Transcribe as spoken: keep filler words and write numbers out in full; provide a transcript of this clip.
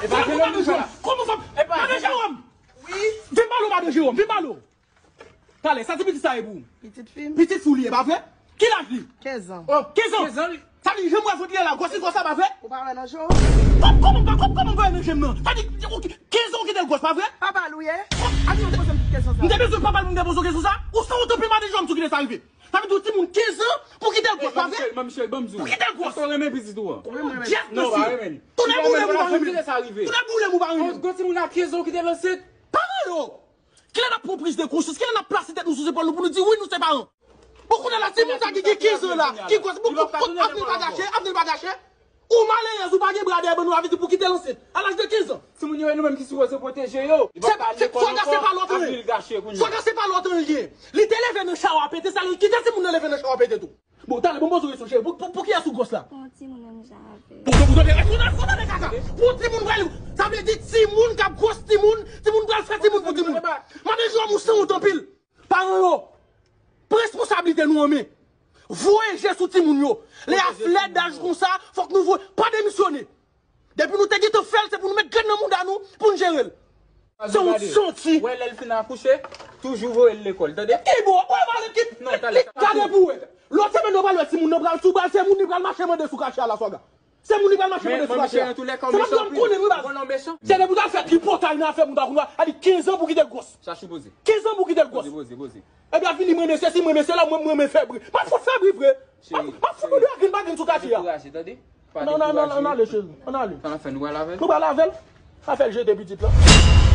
E pa Jerome ki fè la. Kòman w fè? E pa Madan Jerome. Wi. Vin pale w, Madan Jerome, vin pale w. Talè, sa ti pitit sa ye pou ou? Pitit fi m. Pitit fi w li ye, pa vre? Ki laj li? Kenz an. Oh, kenz an. Kenz an, wi. Sa di, jan m wè vant li la, gwòs li gwòs la, pa vre? Ou pa wè nan je w? Kòm, kòman m pa, kòm, kòman m pa wè nan je m nan? Sa di, ou ki, kenz an ou kite l gwòs, pa vre? Papa l ou ye? Kòm, a di yon poze m tout kesyon sa. M te bezwen papa l pou m te poze w kesyon sa? Ou san wont anpil, Madan Jerome, si w kite sa rive. Sa vle di yon timoun kenz an pou kite l gwòs, pa vre? Manmi cheri, manmi cheri, ban m di w. Pou kite l gwòs. Èske w renmen pitit ou an? Wi, mwen renmen. Yes, mesye. Tounen boule m ou pa renmen. Tounen boule m ou pa renmen. Gwo timoun a kenz an ou kite l ansent. Paran yo. Kilè n ap pran priz de konsyans? Kilè n ap plase tèt nou sou zepòl nou pou nou di wi, nou se paran? Bon, kounye a la, timoun sa ki gen kenz an la, ki gwòs, bon, bon, avnil pa gache, avnil pa gache. Ou malerèz, ou pa gen bra dèyè bann ou, avnil pou kite l ansent. A laj de kenz an. Timoun yo, e nou menm ki sipoze pwoteje yo. Se, se, swaga se pa lòt anyen. Swaga se pa lòt anyen. Li te leve nan chawa pete, sa li kite timoun nan leve nan chawa pete tou. Bon, talè, bon, poze w kesyon, cheri. Pou, pou, pou kiyès ou gwòs la? Pou yon timoun menm jan avè. Pou, pou, pou, tande, tande, tande, kaka. Pou yon timoun pral, sa vle di timoun k ap gwòs timoun, timoun pral fè timoun pou timoun. Madan Jerome, ou san wont anpil. Paran yo, pran responsablite nou an men. Voye je sou timoun yo. Lè y ap lèd daj konsa, fòk nou voye, pa demisyone. Depi nou te gentan fè l, se pou nou met grenn nan mouda nou, pou n jere l. Se yon santi. Wè, lè l fin akouche, toujou voye l lekòl, tande? Ki bo, wè, wè, ki, non, talè, gade pou wè. Lòt semèn, nou pral wè timoun nan pral sou bal, se moun li pral mache mande sou kache a la, swaga. Se moun li pral mache mande sou kache a. Se pa m konnen, wi, baz. Se depi w ta fè tripotay nan afè moun ta kounye a, a di kenz an pou kite l gwòs. Kenz an pou kite l gwòs. Epi ap vin di mwen mesye si, mwen mesye la, mwen, mwen, mwen fè bri. M ap fout fè bri vre. M ap, m ap fout bri a grenn pa grenn sou katye a. Dekouraje, tande? Pa dekouraje. Ann ale, cheri. Ann ale. Sa n ap fè, nou pral avè l? Nou pral avè l. Afè l jete pitit la.